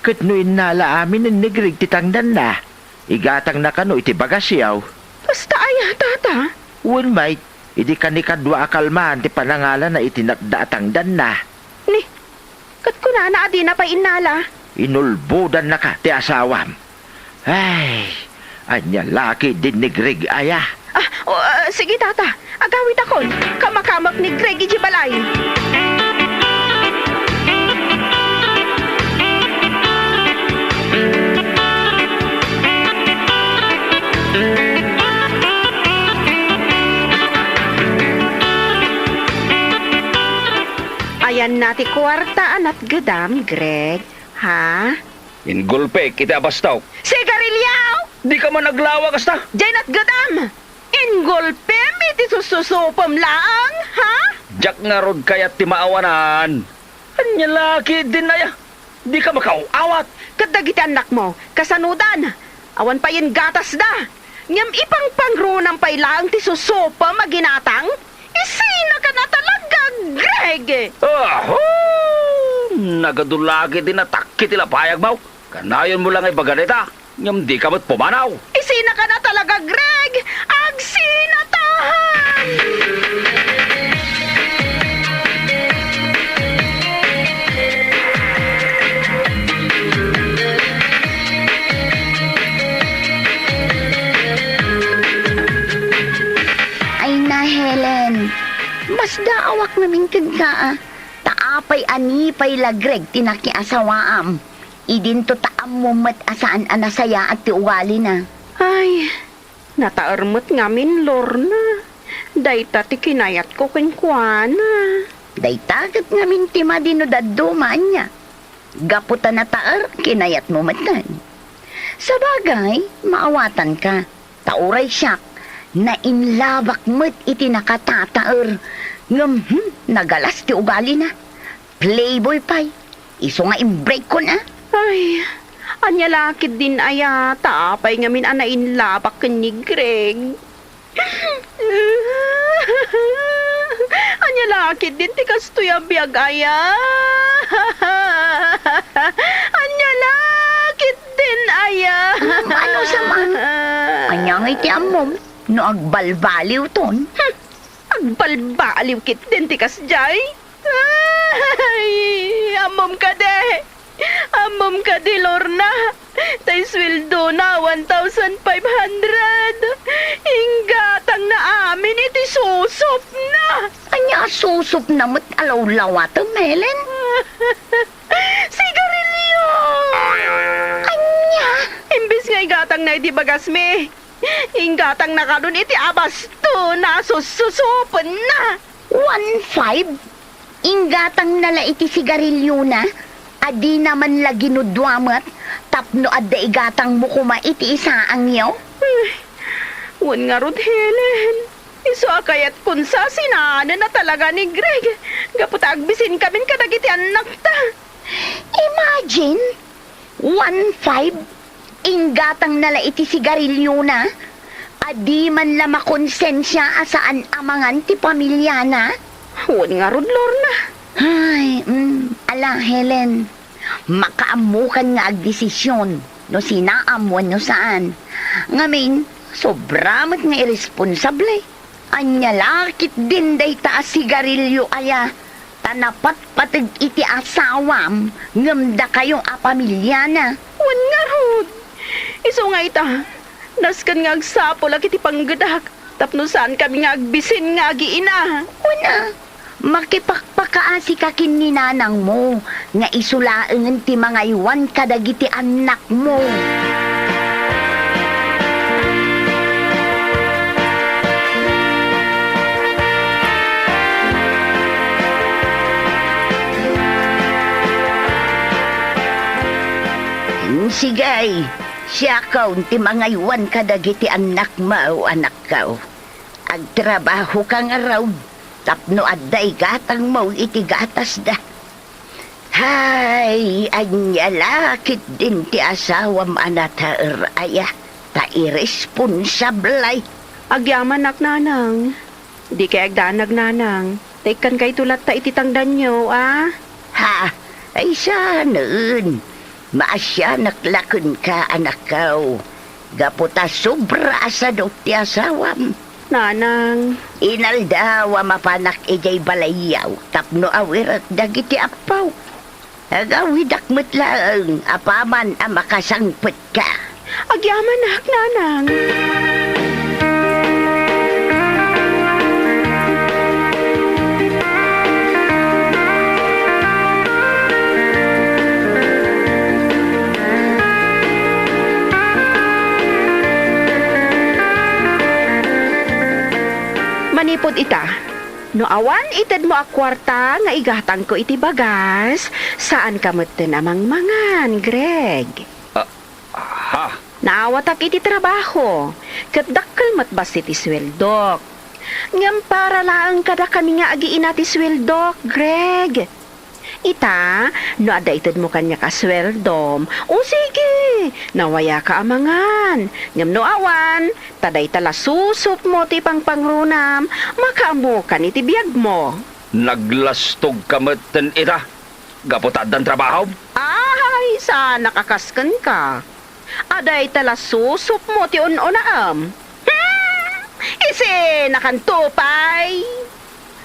Ket no innala aminen ni Greg ti tangdanna, igatangna kano iti bagasyo? Kasta aya, Tata? Wen met, idi kanikadua a kalman ti panangalana iti natda a tangdanna. Ni, ket kunana a dina pay innala. Inulbodannaka ti asawam. Ay, ania la ketdin ni Greg aya? Ah, o, ah, sige, Tata. Agawitakon. Kamakamak ni Greg idiay balay. Ayanna ti kuarta a natgedam, Greg. Ha? Inggulpik iti abastok. Sigarilyo! Dika man aglawa kasta? Diay natgedam! Inggulpim iti sussusupem laeng, ha? Diak ngarud kayat ti maawanan. Ania la ketdin aya? Dika makaaw-awat. Ket dagiti annakmo, kasanodan? Awan pay gatasda. Ngem ipangpangrunam pay laeng ti susupem a ginatang? Isinaka na talaga, Greg! Aho! Nagadu la ketdin a takki ti lapayagmo. Kanayonmo la nga ibaga dayta, ngem dika met pumanaw. Isinaka na talaga, Greg! Agsinatahan! Ay na, Helen. Masdaawak ngamin kenka, a. Ta apay a ni pay la Greg ti nakiasawaam? Idinto ta ammom met a saan a nasayaat ti ugalina. Ay, Nataer met ngamin, Lorna. Dayta ti kinayatko kenkuana. Dayta ket ngamin ti madi no dadduma, ania? Gapu ta nataer, kinayatmo metten. Sabagay, maawatanka. Ta uray siak, nainlabak met iti nakatataer. Ngem, hmm, nagalas ti ugalina. Playboy pay. Isu nga imbreak-kon, a. Ay, ania la ketdin aya, ta apay ngamin a nainlabak ken ni Greg? Ania la ketdin ti kastoy a biag aya? Ania la ketdin aya? Hmm, ano sa man? Ania ngay ti ammom no agbalbaliwton? Hmm, agbalbaliw ketdin ti kasdiay? Ay, ammom kadi? Ammom kadi, Lorna? Ta isueldona, one thousand five hundred. Inggatangna amin iti susupna. Ania a susupna met a lawlawatem, Helen? Sigarilio! Ania? Imbes nga igatangna iti bagasmi, inggatangna kadon iti abastona a sussusupenna. One five? Inggatangna la iti sigariliona, a dina man la ginudua met tapno adda igatangmo koma iti isaangyo? Ay, wen ngarud, Helen. Isu a kayatkon sa sinaanenna talaga ni Greg, gapu ta agbisinkamin kadagiti annakta. Imagine, one five, inggatangna la iti sigariliona, a di man la makonsensia a saan a mangan ti pamiliana. Wen ngarud, Lorna. Ay, mm, ala, Helen, makaammokan nga agdesision no sinaam wenno saan. Ngamin, sobra met nga iresponsable. Ania la ketdin dayta a sigarilio aya, ta napatpateg iti asawam ngem dakayo a pamiliana? Wen ngarud. Isu nga ita, nasken nga agsapulak iti panggedak tapno saankami nga agbisin nga agiina. Wen a, makipakpakaasika ken ni nanangmo nga isu laengen ti mangaywan kadagiti annakmo. Sige, siakon ti mangaywan kadagiti annakmo, anakko. Agtrabahoka ngarud tapno adda igatangmo iti gatasda. Hay, ania la ketdin ti asawam a nataer aya, ta iresponsable. Agyamanak, nanang. Dikay agdanag, nanang. Ta ikkankayto latta iti tangdanyo, a? Ha? Ay, saanen. Maasianak la kenka, anakko, gapu ta sobra a sadok ti asawam. Nanang. Inaldaw a mapanak idiay balayyo tapno awirek dagiti appo. Agawidak met laeng apaman a makasangpetka. Agyamanak, nanang. Manipud ita, no awan itedmo a kuarta nga igatangko iti bagas, saanka metten a mangmangan, Greg. Ah, ha? Naawatak iti trabaho, ket dakkel met bassit ti sueldok. Ngem para laeng kadakami nga agiina ti sueldok, Greg. Ita, no adda itedmo kaniak a sueldom, o sige, nawayaka a mangan. Ngem no awan, ta dayta la susupmo ti pangpangrunam, makaammokan iti biagmo. Naglastogka metten ita, gapu ta addan trabahom? Ay, saanak a kas kenka. A dayta la susupmo ti un-unaem. Hmm! Isinakanto pay.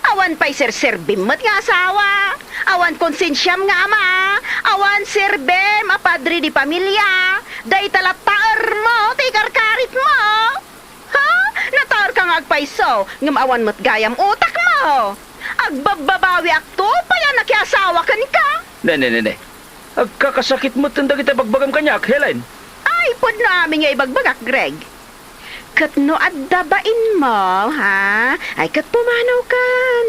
Awan pay serserbim met nga asawa. Awan konsensiam nga ama. Awan serbem a padre de pamilia. Dayta la taermo ti ikarkaritmo. Ha? Nataerka nga agpayso, ngem awan met gayam utakmo. Agbabbabawiakto pay a nakiasawa kenka. Ne, ne, ne, ne. Agkakasakit metten dagiti bagbagam kaniak, Helen. Ay, pudno amin nga ibagbagak, Greg. Ket no adda bainmo, ha? Ay ket pumanaw kan.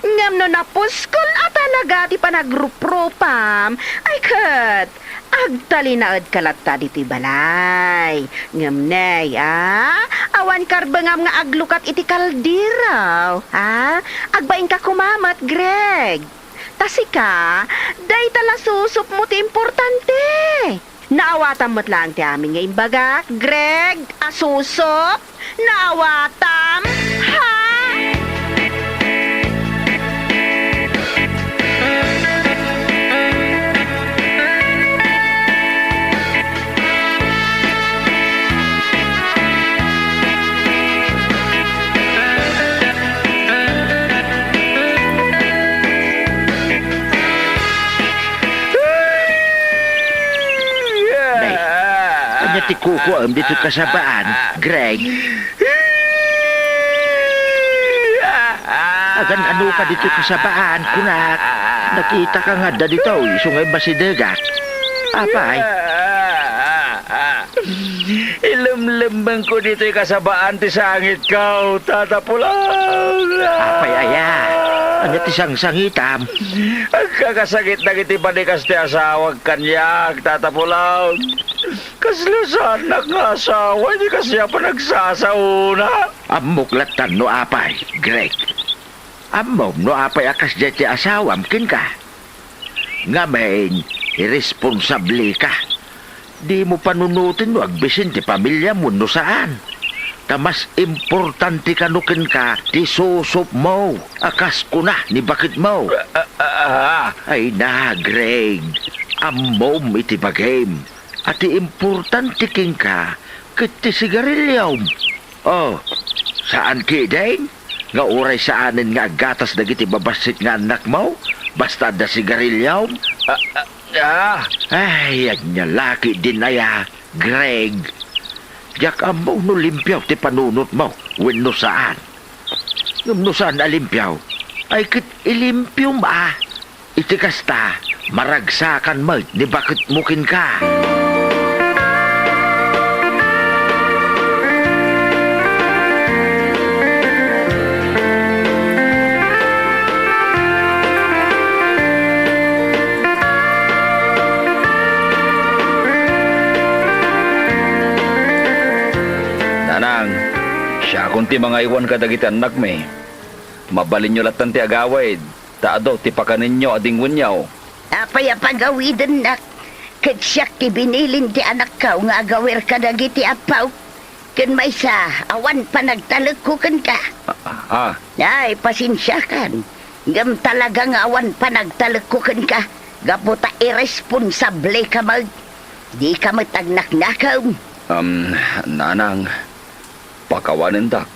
Ngem no napuskol a talaga ti panagruprupam, ay ket agtalinaedka latta ditoy balay. Ngem nay, a? Awan karbengam nga aglukat iti kaldero, ha? Agbainka koma met, Greg. Ta sika, dayta la susopmo ti importante. Naawatam met laeng ti amin nga imbagak, Greg, a susop? Naawatam? Ha? Nay, ania ti kukuam ditoy kasabaan, Greg? Agan-anoka ditoy kasabaan, kunak. Nakitaka nga adda ditoy, isu nga imbasidegak. Apay? Ilemlemmengko ditoy kasabaan ti sangitko, Tata Pulong. Apay aya? Ania ti sangsangitam? Agkakasakit dagiti balikas ti asawak kaniak, Tata Pulong. Kasla saannak nga asawa iti kasla a panagsasaona. Ammok lattan no apay, Greg. Ammom no apay a kasdiay ti asawam kenka. Ngamin, irresponsableka. Dimo panunoten no agbisin ti pamiliam wenno saan. Ta mas importante kano kenka ti susopmo a kas kuna ni baketmo. Ah, ah, ah. Ay na, Greg, ammom iti bagim a ti importante kenka ket ti sigariliom. Oh, saan ketdin nga uray saanen nga aggatas dagiti babassit nga annakmo basta adda sigariliom? Ah, ah, ah. Ay, ania la ketdin aya, Greg? Diak ammo no limpio ti panunotmo wenno saan. Ngem no saan a limpio, ay ket ilimpiom a. Iti kasta, maragsakan met ni baketmo kenka. Nanang, siakon ti mangaywan kadagiti annakmi. Mabalinyo lattan ti agawid. Ta adu ti pakanenyo a dingwenyo. Apay a pagawidennak? Ket siak ti binilin ti anakko nga agawir kadagiti appaw. Ken maysa, awan panagtalekko kenka. Ah, ah. Ay, pasensiakan. Ngem talaga nga awan panagtalekko kenka, gapu ta irresponsableka met. Dika met agnaknakem. Um, Nanang, pakawanendak.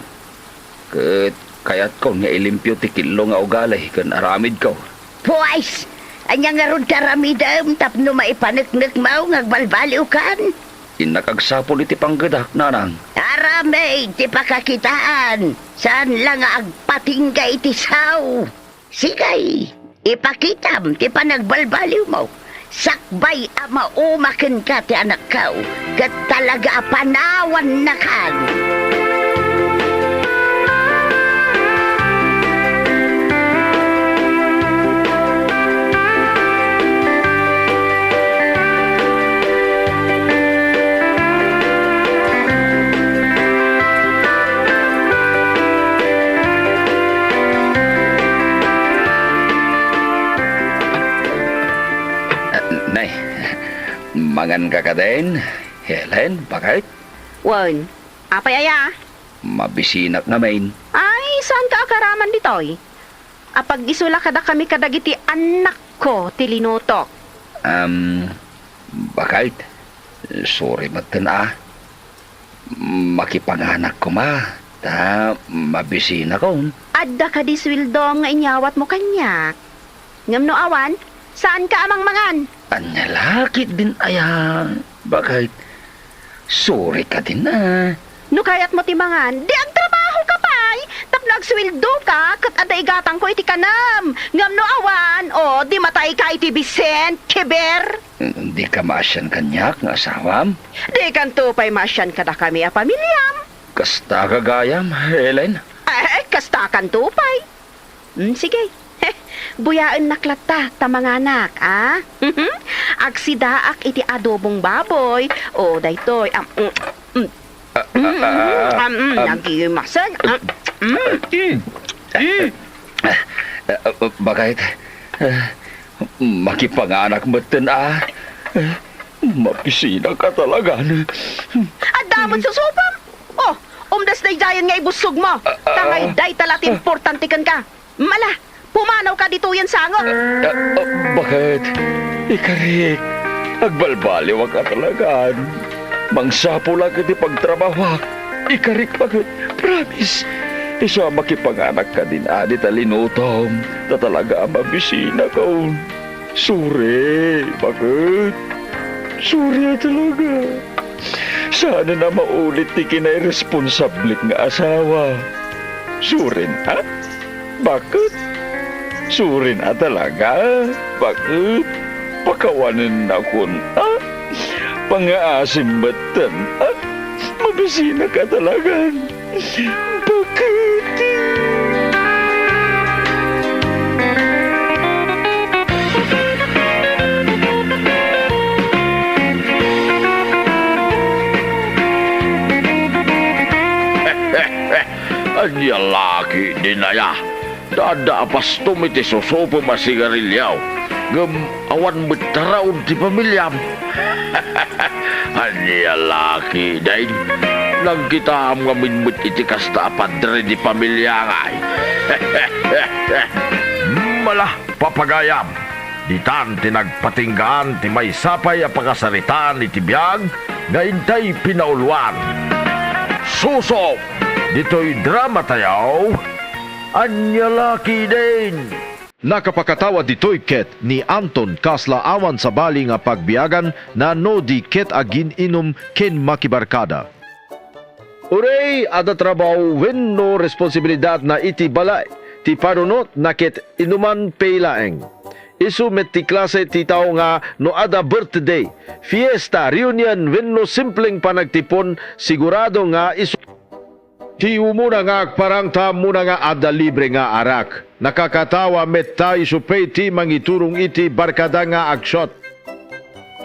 Ket kayatkon nga ilimpio ti killo nga ugali ken aramidko. Pues, ania ngarud ti aramidem tapno maipaneknekmo nga agbalbaliwkan? Innak agsapul iti panggedak, Nanang. Aramid ti pakakitaan, saan la nga agpatingga iti sao. Sige, ipakitam ti panagbalbaliwmo, sakbay a mauma kenka ti anakko, ket talaga a panawannakan. Nay, manganka kadin, Helen, baket? Wen, apay aya? Mabisinak ngamin. Ay, saanka a karaman ditoy? Apag-isu la kadakami kadagiti annakko ti linutok. Am, baket, sorry metten a. Makipanganak koma, ta mabisinakon. Adda kadi sueldom nga inyawatmo kaniak? Ngem no awan, saanka a mangmangan. Ania la ketdin aya, baket? Sorry kadin a. No kayatmo ti mangan, di agtrabahoka pay tapno agsueldoka ket adda igatangko iti kanem. Ngem no awan, o, di matayka iti bisen, kiber. Dika maasian kaniak nga asawam? Dikanto pay maasian kadakami a pamiliam. Kasta ka gayam, Ellen? Eh, kastakanto pay. Mm, sige. Buyaennak latta ta manganak, a? Agsidaak iti adobong baboy. O, daytoy. Am, mm, mm. Ah, ah, ah, Mm, am, mm, am, nagimasen. Am, mm, mm, mm. Ah, ah, bakit? Ah, makipanganak metten, a? Ah, mabisinaka talagan. Adda met susupam. O, umdas daydiayen nga ibussogmo. Ah, ah. Tangay dayta la ti importante kenka. Mala, pumanawka ditoyen sango. Ah, ah, bakit? Ikarik, agbalbaliwaka talagan. Mangsapulak iti pagtrabahoak. Ikarik, bakit? Promise. Isu a makipanganak kadin, adi ta linutom. Ta talaga a mabisinaka. Sorry, bakit? Sorry a talaga. Saanen a maulit ti kinairesponsablek nga asawa. Sorry, ha? Bakit? Sorry a talaga. Bakit? Pakawanennakon, ha? Pangaasim metten, ha? Mabisinaka talagan. Bakit? Ania la ketdin aya? Adda a pastom iti susupom a sigarilio, ngem awan met taraon ti pamiliam. Ania la ketdin? Nagkitaam ngamin met iti kasta a padre di pamilia ngay. Mala, papagayam, ditan ti nagpatinggaan ti maysa pay a pakasaritaan iti biag nga intay pinauloan. Suso! Ditoy drama tayo, ania la ketdin? Nakapakatawa ditoy ket ni Anton kasla awan sabali nga pagbiagan na no di ket agin-inum ken makibarkada. Uray adda trabaho wenno responsibilidatna iti balay, ti panunotna ket inuman pay laeng. Isu met ti klase ti tao nga no adda birthday, fiesta, reunion wenno simpleng panagtipon, sigurado nga isu. Ti umuna nga agparang ta ammona nga adda libre nga arak. Nakakatawa met ta isu pay ti mangiturong iti barkada nga agshot.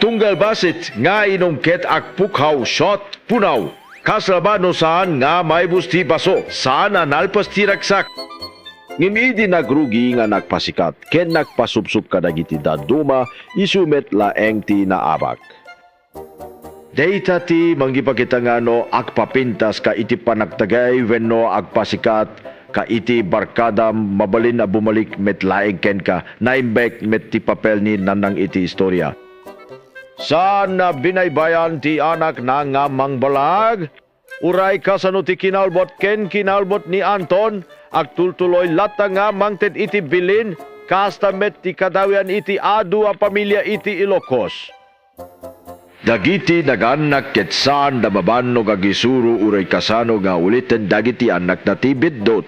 Tunggal bassit nga inum ket agpukhaw, shot, punaw. Kasla ba no saan nga maibus ti baso, saan a nalpas ti ragsak. Ngem idi nagrugi nga nagpasikat ken nagpasupsop kadagiti dadduma, isu met laeng ti naabak. Dayta ti mangipakita nga no agpapintas ka iti panagtagay wenno agpasikat ka iti barkadam, mabalin a bumalik met laeng kenka. Naimbag met ti papel ni Nanang iti istoria. Saan a binaybay-an ti anakna nga mangbalag? Uray kasano ti kinalbut ken kinalbut ni Anton, agtultuloy latta nga mangted iti bilin, kasta met ti kadawian iti adu a pamilia iti Ilocos. Dagiti nagaannak ket saanda mabannog agisuro uray kasano nga uliten dagiti annakna ti biddut.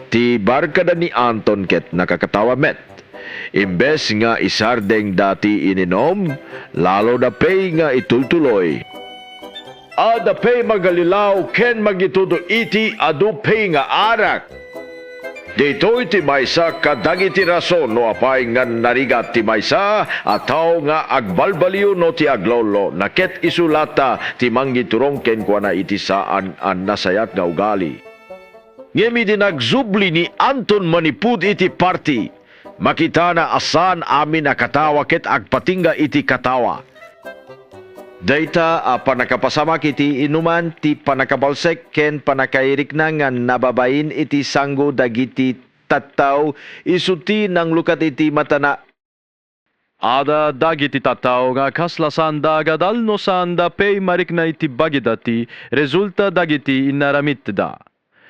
Ti barkada ni Anton ket nakakatawa met. Imbes nga isardengda ti ininum, laloda pay nga itultuloy. Adda pay magallilaw ken mangitudo iti adu pay nga arak. Daytoy ti maysa kadagiti rason no apay nga narigat ti maysa a tao nga agbalbaliw no ti aglawlawna ket isu latta ti mangiturong kenkuana iti saan a nasayaat nga ugali. Ngem idi nagsubli ni Anton manipud iti party, makitana a saan amin a katawa ket agpatingga iti katawa. Dayta a pannakapasamak iti inuman ti pannakabalsek ken pannakairikna nga nababain iti sanggo dagiti tattao, isu ti nanglukat iti matana. Adda dagiti tattao nga kasla saanda agadal no saanda pay marikna iti bagida ti resulta dagiti inaramidda.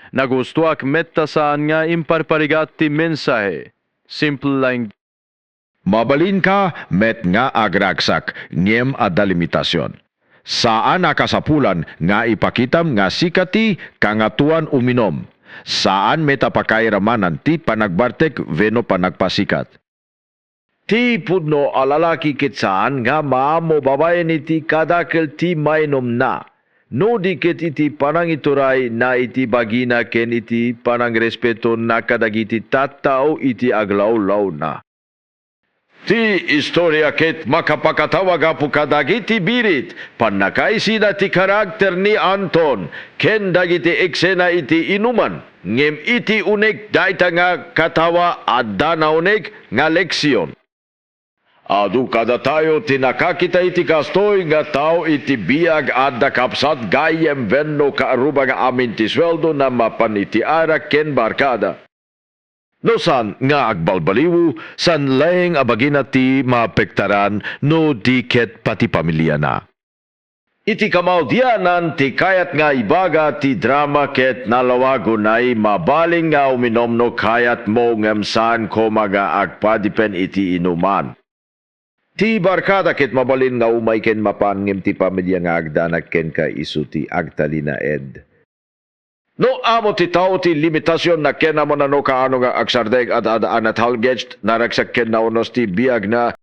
Nagustoak met ta saan nga imparparigat ti mensahe. Simple lang. Mabalinka met nga agragsak, ngem adda limitasion. Saan a kasapulan nga ipakitam nga sika ti kangatoan uminum. Saan met a pakairamanan ti panagbartek wenno panagpasikat. Ti pudno a lalaki ket saan nga maammo babaen iti kadakel ti mainumna. no di ket iti panangituray na iti bagina ken iti panangrespeto na kadagiti tattao iti aglawlawna. Ti istoria ket makapakatawa gapu kadagiti birit, pannakaisida ti karakter ni Anton ken dagiti eksena iti inuman, ngem iti unek dayta nga katawa, adda naunek nga leksion. Adu kadatayo ti nakakita iti kastoy nga tao iti biag, adda kabsat, gayyem wenno kaarruba nga amin ti sueldona mapan iti arak ken barkada. No saan nga agbalbaliw, saan laeng a bagina ti maapektaran no di ket pati pamiliana. Iti kamaudianan ti kayat nga ibaga ti drama ket nalawagonay, mabalin nga uminom no kayatmo ngem saan koma nga agpadipen iti inuman. Ti barkada ket mabalin nga umay ken mapan ngem ti pamilia nga agdanag kenka isu ti agtalinaed. No ammo ti tao ti limitasyon na ken ammo na no kaano nga agsardeng, ad-ad a natalged, naragsak ken naunos ti biagna,